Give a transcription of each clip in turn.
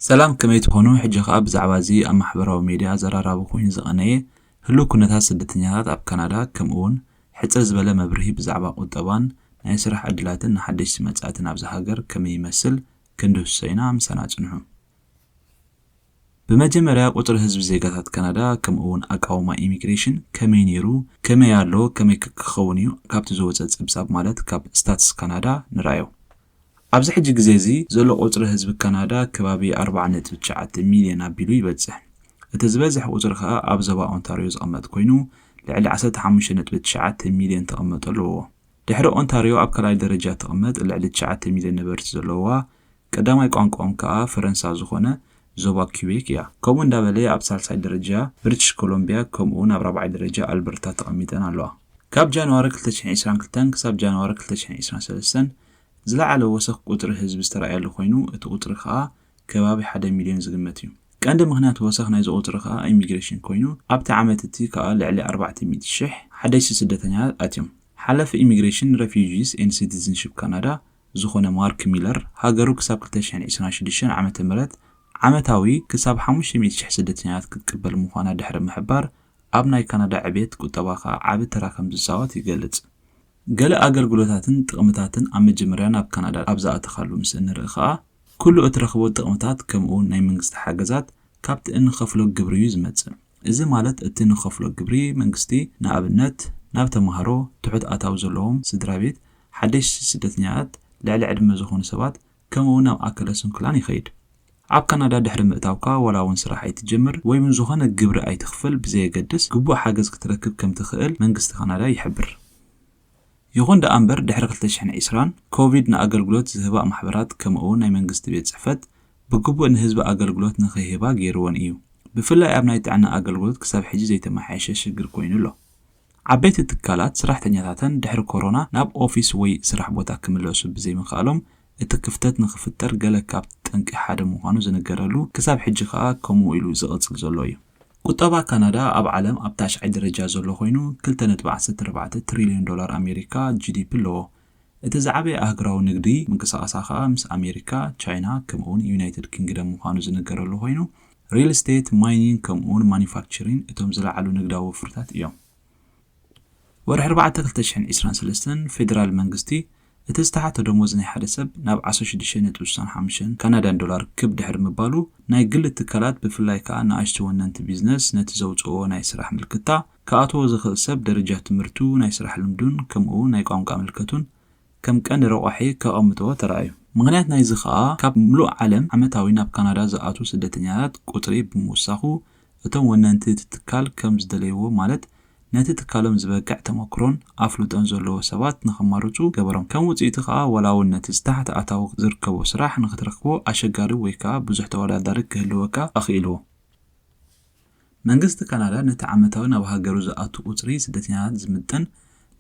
ሰላም፣ ከመይ ትኾኑ? ሕጂ ኸኣ ብዛዕባ እዚ ኣብ ማሕበራዊ ሜድያ ዘራራቢ ኮይኑ ዝቐነየ ህሉው ኩነታት ስደተኛታት ኣብ ካናዳ፣ ከምኡ እውን ሕጽር ዝበለ መብርሂ ብዛዕባ ቁጠባን ናይ ስራሕ ዕድላትን ንሓደሽቲ መጻእቲ ናብዚ ሃገር ከመይ ይመስል ክንድህስሶ ኢና። ምሳና ጽንሑ። ብመጀመርያ፣ ቁጽሪ ህዝቢ ዜጋታት ካናዳ፣ ከምኡ እውን ኣቃውማ ኢሚግሬሽን ከመይ ነይሩ፣ ከመይ ኣሎ፣ ከመይ ክኸውን እዩ፣ ካብቲ ዝወጸ ጸብጻብ፣ ማለት ካብ ስታትስ ካናዳ ንርኣዮ። ኣብዚ ሕጂ ግዜ እዚ ዘሎ ቁጽሪ ህዝቢ ካናዳ ከባቢ ኣርባዓ ነጥቢ ትሽዓተ ሚልዮን ኣቢሉ ይበጽሕ። እቲ ዝበዝሕ ቁጽሪ ከኣ ኣብ ዞባ ኦንታርዮ ዝቕመጥ ኮይኑ፣ ልዕሊ ዓሰርተ ሓሙሽተ ነጥቢ ትሽዓተ ሚልዮን ተቐመጦ ኣለዎ። ድሕሪ ኦንታርዮ ኣብ ካልኣይ ደረጃ ትቕመጥ፣ ልዕሊ ትሽዓተ ሚልዮን ነበርቲ ዘለዋ፣ ቀዳማይ ቋንቋኦም ከኣ ፈረንሳ ዝኾነ ዞባ ኪቤክ እያ። ከምኡ እንዳበለ ኣብ ሳልሳይ ደረጃ ብሪቲሽ ኮሎምቢያ፣ ከምኡ እውን ኣብ ራብዓይ ደረጃ ኣልበርታ ተቐሚጠን ኣለዋ። ካብ ጃንዋሪ ክልተ ሽሕን ዕስራን ክልተን ክሳብ ጃንዋሪ ክልተ ሽሕን ዕስራን ሰለስተን ዝለዓለ ወሰኽ ቁጽሪ ህዝቢ ዝተራእየሉ ኮይኑ፣ እቲ ቁጽሪ ከኣ ከባቢ ሓደ ሚልዮን ዝግመት እዩ። ቀንዲ ምኽንያት ወሰኽ ናይዚ ቁጽሪ ከኣ ኢሚግሬሽን ኮይኑ፣ ኣብቲ ዓመት እቲ ከኣ ልዕሊ ኣርባዕተ ሚእቲ ሽሕ ሓደሽቲ ስደተኛታት ኣትዮም። ሓላፊ ኢሚግሬሽን፣ ሬፊውጂስ ኤንድ ሲቲዝንሺፕ ካናዳ ዝኾነ ማርክ ሚለር፣ ሃገሩ ክሳብ ክልተ ሽሕን ዕስራን ሽዱሽተን ዓመተ ምህረት ዓመታዊ ክሳብ ሓሙሽተ ሚእቲ ሽሕ ስደተኛታት ክትቅበል ምዃና ድሕሪ ምሕባር፣ ኣብ ናይ ካናዳ ዕቤት ቁጠባ ከኣ ዓቢ ተራ ከም ዝጻወት ይገልጽ። ገለ ኣገልግሎታትን ጥቕምታትን ኣብ መጀመርያ ናብ ካናዳ ኣብ ዝኣተኻሉ ምስ እንርኢ ከኣ፣ ኩሉ እትረኽቦ ጥቕምታት ከምኡ እውን ናይ መንግስቲ ሓገዛት ካብቲ እንኸፍሎ ግብሪ እዩ ዝመጽእ። እዚ ማለት እቲ እንኸፍሎ ግብሪ መንግስቲ፣ ንኣብነት፣ ናብ ተማሃሮ፣ ትሑት ኣታዊ ዘለዎም ስድራ ቤት፣ ሓደሽቲ ስደተኛታት፣ ልዕሊ ዕድመ ዝኾኑ ሰባት፣ ከምኡ እውን ናብ ኣካለ ስንኩላን ይኸይድ። ኣብ ካናዳ ድሕሪ ምእታውካ ዋላ እውን ስራሕ ኣይትጀምር ወይ እውን ዝኾነ ግብሪ ኣይትኽፈል ብዘየገድስ፣ ግቡእ ሓገዝ ክትረክብ ከም ትኽእል መንግስቲ ካናዳ ይሕብር። ይኹን ደኣ እምበር፣ ድሕሪ ክልተ ሽሕን ዕስራን ኮቪድ ንኣገልግሎት ዝህባ ማሕበራት ከምኡ እውን ናይ መንግስቲ ቤት ጽሕፈት ብግቡእ ንህዝቢ ኣገልግሎት ንኸይህባ ገይርወን እዩ። ብፍላይ ኣብ ናይ ጥዕና ኣገልግሎት ክሳብ ሕጂ ዘይተመሓየሸ ሽግር ኮይኑ ኣሎ። ዓበይቲ ትካላት ሰራሕተኛታተን ድሕሪ ኮሮና ናብ ኦፊስ ወይ ስራሕ ቦታ ክምለሱ ብዘይምኽኣሎም፣ እቲ ክፍተት ንኽፍጠር ገለ ካብ ጠንቂ ሓደ ምዃኑ ዝንገረሉ፣ ክሳብ ሕጂ ከኣ ከምኡ ኢሉ ዝቕጽል ዘሎ እዩ። ቁጠባ ካናዳ ኣብ ዓለም ኣብ ታሽዓይ ደረጃ ዘሎ ኮይኑ፣ ክልተ ነጥቢ ዓሰርተ ኣርባዕተ ትሪልዮን ዶላር ኣሜሪካ፣ ጂ ዲ ፒ፣ ኣለዎ። እቲ ዝዓበየ ኣህጉራዊ ንግዲ ምንቅስቓሳ ከኣ ምስ ኣሜሪካ፣ ቻይና፣ ከምኡውን ዩናይትድ ኪንግደም ምዃኑ ዝንገረሉ ኮይኑ፣ ሪል ስቴት፣ ማይኒንግ፣ ከምኡውን ማኑፋክቸሪንግ እቶም ዝለዓሉ ንግዳዊ ወፍርታት እዮም። ወርሒ ኣርባዕተ ክልተ ሽሕን ዕስራን ሰለስተን ፌደራል መንግስቲ እቲ ዝተሓተ ደሞዝ ናይ ሓደ ሰብ ናብ ዓሰርተ ሽዱሽተ ነጥቢ ስሳን ሓሙሽተን ካናዳን ዶላር ክብ ድሕሪ ምባሉ፣ ናይ ግሊ ትካላት ብፍላይ ከኣ ንኣሽቱ ወነንቲ ቢዝነስ ነቲ ዘውጽእዎ ናይ ስራሕ ምልክታ ክኣትዎ ዝኽእል ሰብ ደረጃ ትምህርቱ፣ ናይ ስራሕ ልምዱን ከምኡ ናይ ቋንቋ ምልከቱን ከም ቀንዲ ረቋሒ ከቐምጥዎ ተራእዩ። ምኽንያት ናይዚ ከኣ ካብ ምሉእ ዓለም ዓመታዊ ናብ ካናዳ ዝኣትዉ ስደተኛታት ቁጽሪ ብምውሳኹ፣ እቶም ወነንቲ እቲ ትካል ከም ዝደለይዎ፣ ማለት ነቲ ትካሎም ዝበቅዕ ተመክሮን ኣፍልጦን ዘለዎ ሰባት ንኸማርጹ ገበሮም። ከም ውጽኢቱ ከኣ ዋላ እውን ነቲ ዝተሓተ ኣታዊ ዝርከቦ ስራሕ ንኽትረኽቦ ኣሸጋሪ ወይ ከኣ ብዙሕ ተወዳዳሪ ክህልወካ ኣኽኢልዎ። መንግስቲ ካናዳ ነቲ ዓመታዊ ናብ ሃገሩ ዝኣቱ ቁጽሪ ስደተኛታት ዝምጥን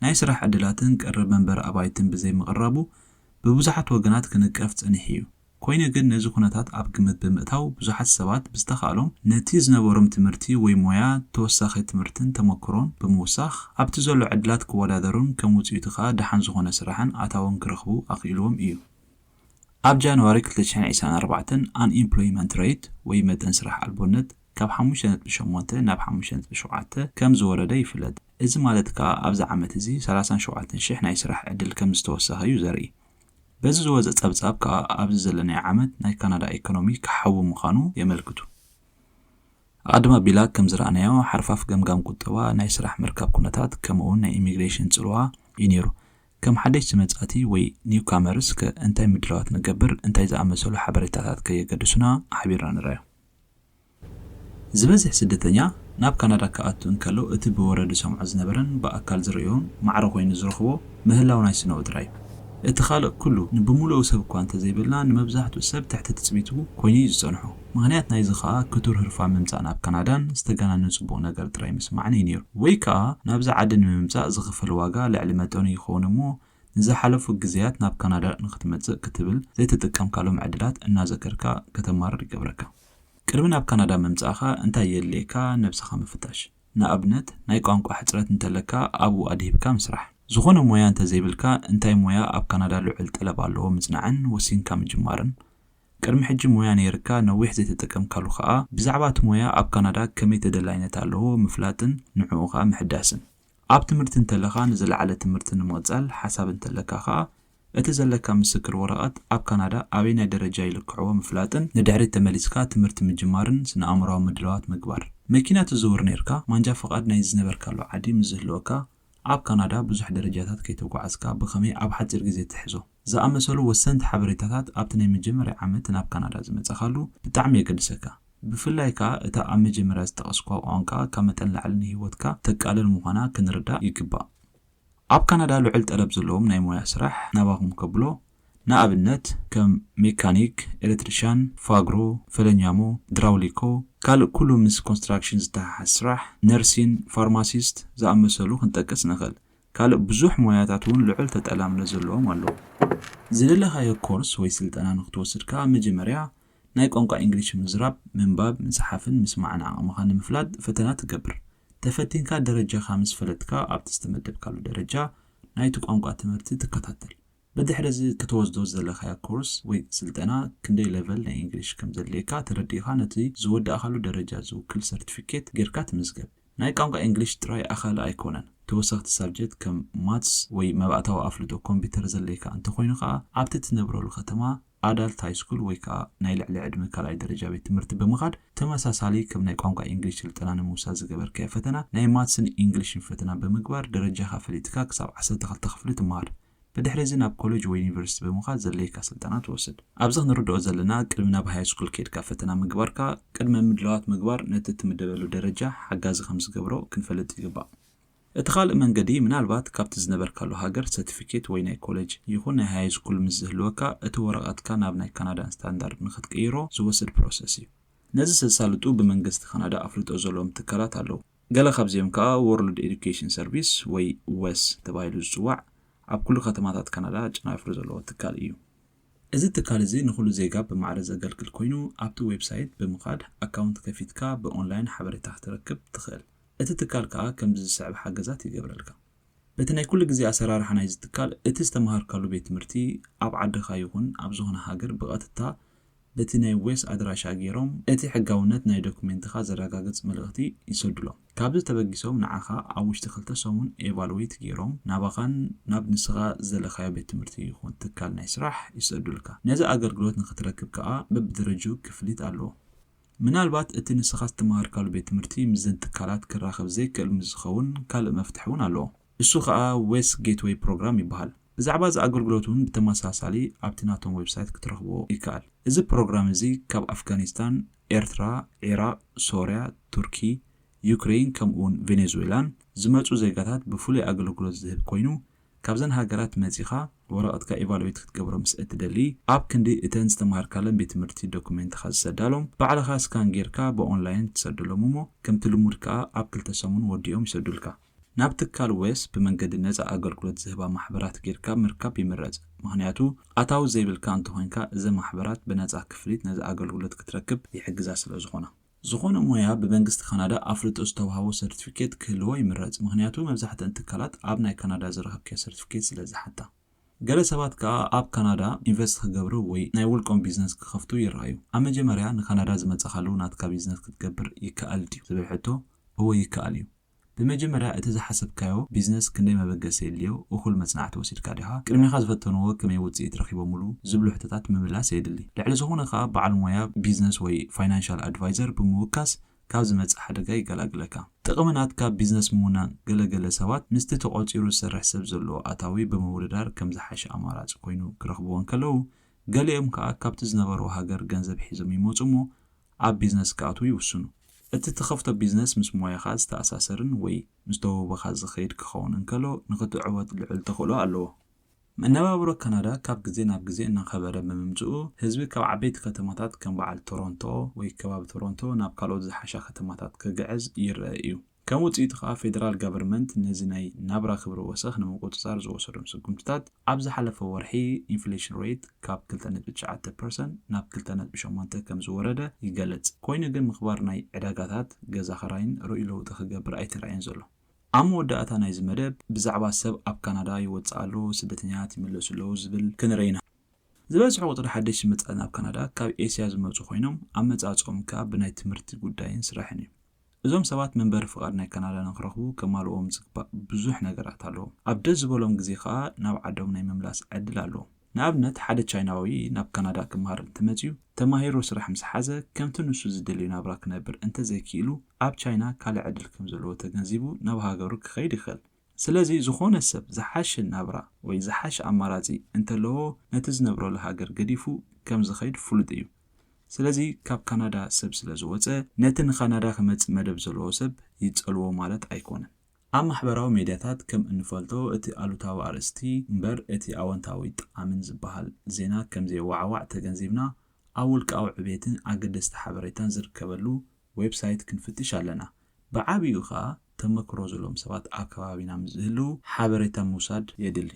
ናይ ስራሕ ዕድላትን ቀረብ መንበሪ ኣባይትን ብዘይምቕራቡ ብብዙሓት ወገናት ክንቀፍ ጸኒሑ እዩ። ኮይኑ ግን ነዚ ኩነታት ኣብ ግምት ብምእታው ብዙሓት ሰባት ብዝተኻእሎም ነቲ ዝነበሮም ትምህርቲ ወይ ሞያ ተወሳኺ ትምህርትን ተመክሮን ብምውሳኽ ኣብቲ ዘሎ ዕድላት ክወዳደሩን ከም ውጽኢቱ ከኣ ደሓን ዝኾነ ስራሕን ኣታውን ክረኽቡ ኣኽኢልዎም እዩ። ኣብ ጃንዋሪ ክልተ ሽሕን ዕስራን ኣርባዕተን ኣንኢምፕሎይመንት ሬት ወይ መጠን ስራሕ ኣልቦነት ካብ ሓሙሽተ ነጥቢ ሸሞንተ ናብ ሓሙሽተ ነጥቢ ሸውዓተ ከም ዝወረደ ይፍለጥ። እዚ ማለት ከኣ ኣብዚ ዓመት እዚ ሰላሳን ሸውዓተን ሽሕ ናይ ስራሕ ዕድል ከም ዝተወሰኸ እዩ ዘርኢ። በዚ ዝወጸ ጸብጻብ ከኣ ኣብዚ ዘለናዮ ዓመት ናይ ካናዳ ኢኮኖሚ ክሓዊ ምዃኑ የመልክቱ። ኣቐድም ኣቢላ ከም ዝረኣናዮ ሓርፋፍ ገምጋም ቁጠባ ናይ ስራሕ ምርካብ ኩነታት ከምኡውን ናይ ኢሚግሬሽን ጽልዋ እዩ ነይሩ። ከም ሓደሽቲ መጻእቲ ወይ ኒውካመርስ ከ እንታይ ምድላዋት ንገብር፣ እንታይ ዝኣመሰሉ ሓበሬታታት ከ የገድሱና ሓቢርና ንርኣዮ። ዝበዝሕ ስደተኛ ናብ ካናዳ ክኣቱ እንከሎ እቲ ብወረ ዝሰምዖ ዝነበረን ብኣካል ዝርእዮን ማዕረ ኮይኑ ዝረኽቦ ምህላው ናይ ስነኡ ጥራይ እዩ። እቲ ካልእ ኩሉ ንብምሉኡ ሰብ እኳ እንተዘይበልና ንመብዛሕትኡ ሰብ ትሕቲ ትጽቢቱ ኮይኑ እዩ ዝጸንሖ። ምኽንያት ናይዚ ከኣ ክቱር ህርፋን ምምጻእ ናብ ካናዳን ዝተጋነነ ጽቡቕ ነገር ጥራይ ምስማዕን እዩ ነይሩ። ወይ ከኣ ናብዚ ዓዲ ንምምጻእ ዝኽፈል ዋጋ ልዕሊ መጠኑ ይኸውን እሞ ንዝሓለፉ ግዜያት ናብ ካናዳ ንኽትመጽእ ክትብል ዘይተጠቀምካሎም ዕድላት እናዘከርካ ከተማርር ይገብረካ። ቅድሚ ናብ ካናዳ ምምጻእኻ እንታይ የድልየካ ነብስኻ ምፍታሽ። ንኣብነት ናይ ቋንቋ ሕጽረት እንተለካ ኣብኡ ኣድሂብካ ምስራሕ። ዝኾነ ሞያ እንተዘይብልካ እንታይ ሞያ ኣብ ካናዳ ልዑል ጠለብ ኣለዎ ምጽናዕን ወሲንካ ምጅማርን። ቅድሚ ሕጂ ሞያ ነይርካ ነዊሕ ዘይተጠቀምካሉ ከኣ ብዛዕባ እቲ ሞያ ኣብ ካናዳ ከመይ ተደላይነት ኣለዎ ምፍላጥን ንዕኡ ከኣ ምሕዳስን። ኣብ ትምህርቲ እንተለኻ ንዝለዓለ ትምህርቲ ንምቕጻል ሓሳብ እንተለካ ከኣ እቲ ዘለካ ምስክር ወረቐት ኣብ ካናዳ ኣበይ ናይ ደረጃ ይልክዕዎ ምፍላጥን ንድሕሪት ተመሊስካ ትምህርቲ ምጅማርን ስነ ኣእምሮዊ ምድላዋት ምግባር። መኪና ትዝውር ነይርካ ማንጃ ፍቓድ ናይ ዝነበርካሉ ዓዲ ምስ ዝህልወካ ኣብ ካናዳ ብዙሕ ደረጃታት ከይተጓዓዝካ ብኸመይ ኣብ ሓጺር ግዜ ትሕዞ ዝኣመሰሉ ወሰንቲ ሓበሬታታት ኣብቲ ናይ መጀመርያ ዓመት ናብ ካናዳ ዝመጻኻሉ ብጣዕሚ የገድሰካ። ብፍላይ ከኣ እታ ኣብ መጀመርያ ዝጠቐስኳ ቋንቋ ካብ መጠን ላዕሊ ንህይወትካ ተቃልል ምዃና ክንርዳእ ይግባእ። ኣብ ካናዳ ልዑል ጠለብ ዘለዎም ናይ ሞያ ስራሕ ናባኹም ከብሎ ንኣብነት ከም ሜካኒክ፣ ኤሌክትሪሻን፣ ፋግሮ፣ ፈለኛሞ፣ ድራውሊኮ፣ ካልእ ኩሉ ምስ ኮንስትራክሽን ዝተሓሓዝ ስራሕ፣ ነርሲን፣ ፋርማሲስት ዝኣመሰሉ ክንጠቅስ ንኽእል። ካልእ ብዙሕ ሞያታት እውን ልዑል ተጠላምነት ዘለዎም ኣለዉ። ዝደለኻዮ ኮርስ ወይ ስልጠና ንክትወስድ ከኣ መጀመርያ ናይ ቋንቋ እንግሊሽ ምዝራብ፣ ምንባብ፣ ምጽሓፍን ምስማዕን ዓቕምኻ ንምፍላጥ ፈተና ትገብር። ተፈቲንካ ደረጃኻ ምስ ፈለጥካ ኣብቲ ዝተመደብካሉ ደረጃ ናይቲ ቋንቋ ትምህርቲ ትከታተል። ብድሕሪ እዚ ክትወስዶ ዝደለኻዮ ኮርስ ወይ ስልጠና ክንደይ ለቨል ናይ እንግሊሽ ከም ዘድልየካ ተረዲእኻ ነቲ ዝወዳእካሉ ደረጃ ዝውክል ሰርቲፊኬት ጌርካ ትምዝገብ። ናይ ቋንቋ እንግሊሽ ጥራይ ኣኻሊ ኣይኮነን። ተወሰኽቲ ሳብጀክት ከም ማትስ ወይ መባእታዊ ኣፍልጦ ኮምፒውተር ዘድልየካ እንተኾይኑ ከኣ ኣብቲ ትነብረሉ ከተማ ኣዳልት ሃይስኩል ወይ ከኣ ናይ ልዕሊ ዕድመ ካልኣይ ደረጃ ቤት ትምህርቲ ብምኻድ ተመሳሳሊ ከም ናይ ቋንቋ እንግሊሽ ስልጠና ንምውሳድ ዝገበርካዮ ፈተና ናይ ማትስን እንግሊሽን ፈተና ብምግባር ደረጃኻ ፈሊጥካ ክሳብ ዓሰርተ ክልተ ክፍሊ ትመሃር። ብድሕሪ እዚ ናብ ኮሌጅ ወይ ዩኒቨርሲቲ ብምኻድ ዘድልየካ ስልጠና ትወስድ። ኣብዚ ክንርድኦ ዘለና ቅድሚ ናብ ሃይስኩል ከይድካ ፈተና ምግባርካ ቅድመ ምድላዋት ምግባር ነቲ እትምደበሉ ደረጃ ሓጋዚ ከም ዝገብሮ ክንፈልጥ ይግባእ። እቲ ካልእ መንገዲ ምናልባት ካብቲ ዝነበርካሉ ሃገር ሰርቲፊኬት ወይ ናይ ኮሌጅ ይኹን ናይ ሃይስኩል ምስ ዝህልወካ እቲ ወረቐትካ ናብ ናይ ካናዳን ስታንዳርድ ንክትቅይሮ ዝወስድ ፕሮሰስ እዩ። ነዚ ዘሳልጡ ብመንግስቲ ካናዳ ኣፍልጦ ዘለዎም ትካላት ኣለዉ። ገለ ካብዚኦም ከኣ ወርልድ ኤዱኬሽን ሰርቪስ ወይ ወስ ተባሂሉ ዝጽዋዕ ኣብ ኩሉ ከተማታት ካናዳ ጨናፍር ዘለዎ ትካል እዩ። እዚ ትካል እዚ ንኹሉ ዜጋ ብማዕረ ዘገልግል ኮይኑ ኣብቲ ዌብሳይት ብምኻድ ኣካውንት ከፊትካ ብኦንላይን ሓበሬታ ክትረክብ ትኽእል። እቲ ትካል ከኣ ከምዚ ዝስዕብ ሓገዛት ይገብረልካ። በቲ ናይ ኩሉ ግዜ ኣሰራርሓ ናይዚ ትካል እቲ ዝተምሃርካሉ ቤት ትምህርቲ ኣብ ዓድኻ ይኹን ኣብ ዝኾነ ሃገር ብቐጥታ በቲ ናይ ዌስ ኣድራሻ ገይሮም እቲ ሕጋውነት ናይ ዶክሜንትኻ ዘረጋግጽ መልእኽቲ ይሰዱሎም። ካብዚ ተበጊሶም ንዓኻ ኣብ ውሽጢ ክልተ ሰሙን ኤቫሉዌት ገይሮም ናባኻን ናብ ንስኻ ዝደለኻዮ ቤት ትምህርቲ ይኹን ትካል ናይ ስራሕ ይሰዱልካ። ነዚ ኣገልግሎት ንኽትረክብ ከኣ በብደረጅኡ ክፍሊት ኣለዎ። ምናልባት እቲ ንስኻ ዝተምሃርካሉ ቤት ትምህርቲ ምስዘን ትካላት ክራኸብ ዘይክእል ምስ ዝኸውን ካልእ መፍትሒ እውን ኣለዎ። እሱ ኸኣ ዌስ ጌትዌይ ፕሮግራም ይበሃል። ብዛዕባ እዚ ኣገልግሎት እውን ብተመሳሳሊ ኣብቲ ናቶም ዌብሳይት ክትረኽብዎ ይከኣል። እዚ ፕሮግራም እዚ ካብ ኣፍጋኒስታን፣ ኤርትራ፣ ዒራቕ፣ ሶርያ፣ ቱርኪ፣ ዩክሬን ከምኡውን ቬኔዙዌላን ዝመጹ ዜጋታት ብፍሉይ ኣገልግሎት ዝህብ ኮይኑ ካብዘን ሃገራት መጺኻ ወረቐትካ ኢቫሉዌት ክትገብሮ ምስ እትደሊ ኣብ ክንዲ እተን ዝተምሃርካለን ቤት ትምህርቲ ዶኩሜንትኻ ዝሰዳሎም ባዕልኻ ስካን ጌርካ ብኦንላይን ትሰደሎም እሞ ከምቲ ልሙድ ከኣ ኣብ ክልተ ሰሙን ወዲኦም ይሰዱልካ። ናብ ትካል ዌስ ብመንገዲ ነጻ ኣገልግሎት ዝህባ ማሕበራት ጌርካ ምርካብ ይምረጽ። ምኽንያቱ ኣታዊ ዘይብልካ እንተኾይንካ እዘን ማሕበራት ብነጻ ክፍሊት ነዚ ኣገልግሎት ክትረክብ ይሕግዛ ስለ ዝኾና። ዝኾነ ሞያ ብመንግስቲ ካናዳ ኣፍልጦ ዝተውሃቦ ሰርቲፊኬት ክህልዎ ይምረጽ። ምኽንያቱ መብዛሕትአን ትካላት ኣብ ናይ ካናዳ ዝረኸብካዮ ሰርቲፊኬት ስለ ዝሓታ። ገለ ሰባት ከኣ ኣብ ካናዳ ኢንቨስት ክገብሩ ወይ ናይ ውልቆም ቢዝነስ ክኸፍቱ ይረኣዩ። ኣብ መጀመርያ ንካናዳ ዝመጻኻሉ ናትካ ቢዝነስ ክትገብር ይከኣል ድዩ ዝብል ሕቶ እወ ይከኣል እዩ። ብመጀመርያ እቲ ዝሓሰብካዮ ቢዝነስ ክንደይ መበገሲ የድልዮ፣ እኹል መጽናዕቲ ወሲድካ ዲኻ፣ ቅድሜኻ ዝፈተንዎ ከመይ ውጽኢት ረኺቦምሉ ዝብሉ ሕቶታት ምምላስ የድሊ። ልዕሊ ዝኾነ ከኣ በዓል ሞያ ቢዝነስ ወይ ፋይናንሻል ኣድቫይዘር ብምውካስ ካብ ዝመጽእ ሓደጋ ይገላግለካ። ጥቕሚ ናትካ ቢዝነስ ምውናን ገለገለ ሰባት ምስቲ ተቖጺሩ ዝሰርሕ ሰብ ዘለዎ ኣታዊ ብምውድዳር ከም ዝሓሸ ኣማራጺ ኮይኑ ክረኽብዎ እንከለዉ፣ ገሊኦም ከኣ ካብቲ ዝነበርዎ ሃገር ገንዘብ ሒዞም ይመጹ እሞ ኣብ ቢዝነስ ክኣትዉ ይውስኑ። እቲ ትኸፍቶ ቢዝነስ ምስ ሞያኻ ዝተኣሳሰርን ወይ ምስ ተውህቦኻ ዝኸይድ ክኸውን እንከሎ ንኽትዕወት ልዑል ተኽእሎ ኣለዎ። መነባብሮ ካናዳ ካብ ግዜ ናብ ግዜ እናኸበረ ብምምጽኡ ህዝቢ ካብ ዓበይቲ ከተማታት ከም በዓል ቶሮንቶ ወይ ከባቢ ቶሮንቶ ናብ ካልኦት ዝሓሻ ከተማታት ክግዕዝ ይረአ እዩ። ከም ውጽኢቱ ከኣ ፌደራል ጋቨርመንት ነዚ ናይ ናብራ ክብሪ ወሰኽ ንምቁጽጻር ዝወሰዶም ስጉምትታት ኣብ ዝሓለፈ ወርሒ ኢንፍሌሽን ሬት ካብ ክልተ ነጥቢ ትሽዓተ ፐርሰንት ናብ ክልተ ነጥቢ ሸሞንተ ከም ዝወረደ ይገልጽ። ኮይኑ ግን ምኽባር ናይ ዕዳጋታት ገዛ ኽራይን ርኡይ ለውጢ ክገብር ኣይተራእየን ዘሎ። ኣብ መወዳእታ ናይዚ መደብ ብዛዕባ ሰብ ኣብ ካናዳ ይወጽእ ኣሎ፣ ስደተኛታት ይምለሱ ኣለዉ ዝብል ክንርኢ ኢና። ዝበዝሑ ቁፅሪ ሓደሽቲ መፃእቲ ናብ ካናዳ ካብ ኤስያ ዝመፁ ኮይኖም፣ ኣመፃፅኦም ከዓ ብናይ ትምህርቲ ጉዳይን ስራሕን እዩ። እዞም ሰባት መንበሪ ፍቓድ ናይ ካናዳ ንክረኽቡ ከማልዎም ዝግባእ ብዙሕ ነገራት ኣለዎም። ኣብ ደስ ዝበሎም ግዜ ከዓ ናብ ዓዶም ናይ ምምላስ ዕድል ኣለዎም። ንኣብነት፣ ሓደ ቻይናዊ ናብ ካናዳ ክመሃር እንተመፅዩ፣ ተማሂሩ ስራሕ ምስ ሓዘ፣ ከምቲ ንሱ ዝደልዮ ናብራ ክነብር እንተዘይክኢሉ፣ ኣብ ቻይና ካልእ ዕድል ከም ዘለዎ ተገንዚቡ ናብ ሃገሩ ክኸይድ ይኽእል። ስለዚ ዝኾነ ሰብ ዝሓሸ ናብራ ወይ ዝሓሸ ኣማራፂ እንተለዎ፣ ነቲ ዝነብረሉ ሃገር ገዲፉ ከም ዝኸይድ ፍሉጥ እዩ። ስለዚ ካብ ካናዳ ሰብ ስለ ዝወፀ፣ ነቲ ንካናዳ ክመፅእ መደብ ዘለዎ ሰብ ይፀልዎ ማለት ኣይኮነን። ኣብ ማሕበራዊ ሜድያታት ከም እንፈልጦ፣ እቲ ኣሉታዊ ኣርእስቲ እምበር እቲ ኣወንታዊ ጠቓምን ዝበሃል ዜና ከም ዘየዋዕዋዕ ተገንዚብና፣ ኣብ ውልቃዊ ዕቤትን ኣገደስቲ ሓበሬታን ዝርከበሉ ዌብሳይት ክንፍትሽ ኣለና። ብዓቢኡ ኸኣ ተመክሮ ዘለዎም ሰባት ኣብ ከባቢና ምስ ዝህልዉ ሓበሬታ ምውሳድ የድሊ።